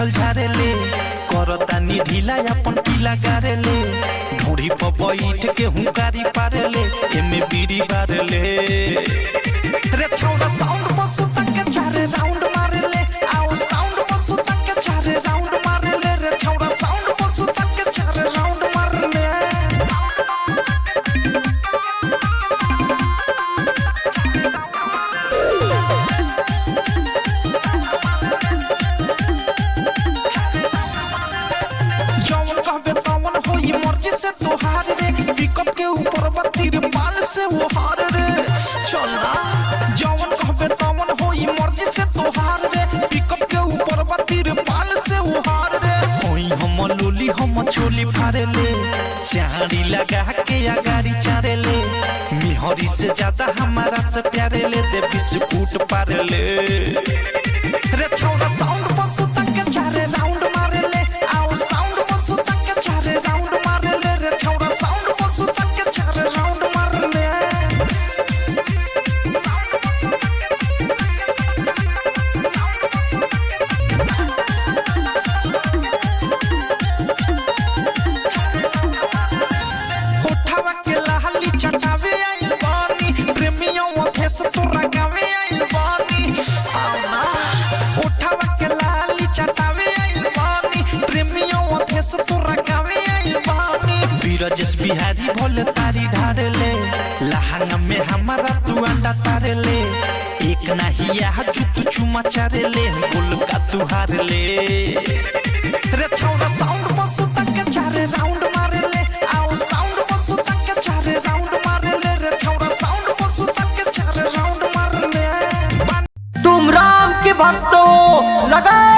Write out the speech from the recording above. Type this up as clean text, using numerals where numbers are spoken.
Rifle झारे ले, करतानी ढीला अपन पीला गारे ले, ढूढ़ी पर बैठ के हुंकारी पारे ले, एमे बीड़ी बारे ले। रे छौरा साउंड पर सुता के चारे राउंड मारे ले, आओ साउंड पर सुता के चारे राउंड मारे ले, रे छौरा साउंड पर सुता के चारे राउंड मारे ले। जौन कहबे तौन होई मर्जी से तोहार रे, पिकअप के ऊपर बत्ती पाल से वो हार रे। चलना जौन कहबे तौन होई मर्जी से तोहार रे, पिकअप के ऊपर बत्ती पाल से वो हार रे। होई हम लोली हम छोली फारे ले, चाड़ी लगा के अगाड़ी चारे ले, मिहरी से ज्यादा हमारा से प्यारे ले, दे बिस्कुट पारे ले। रे छौरा साउंड पर सुता के चारे राउंड मारे ले, आओ साउंड पर सुता के चारे राउंड मारे ले, रे छौरा साउंड पर सुता के चारे राउंड मारे ले। होठवा के लाली चटावे आइल बानी, प्रेमियों अधेस तोरा गावे आइल बानी। आओ ना होठवा के लाली चटावे आइल बानी, प्रेमियों अधेस तोरा गावे आइल बानी। बीरजस बिहारी भोले तारी ढारे ले, लहंग में हमारा तू अंडा तारे ले, एक नाही यह जुतु चुमा चारे ले, बोल का तू हार ले। रे छौरा साउंड पर सुता के चारे राउंड मारे ले, आओ साउंड पर सुता के चारे राउंड मारे ले, रे छौरा साउंड पर सुता के चारे राउंड मारे ले। तुम राम के भक्त हो, लगाओ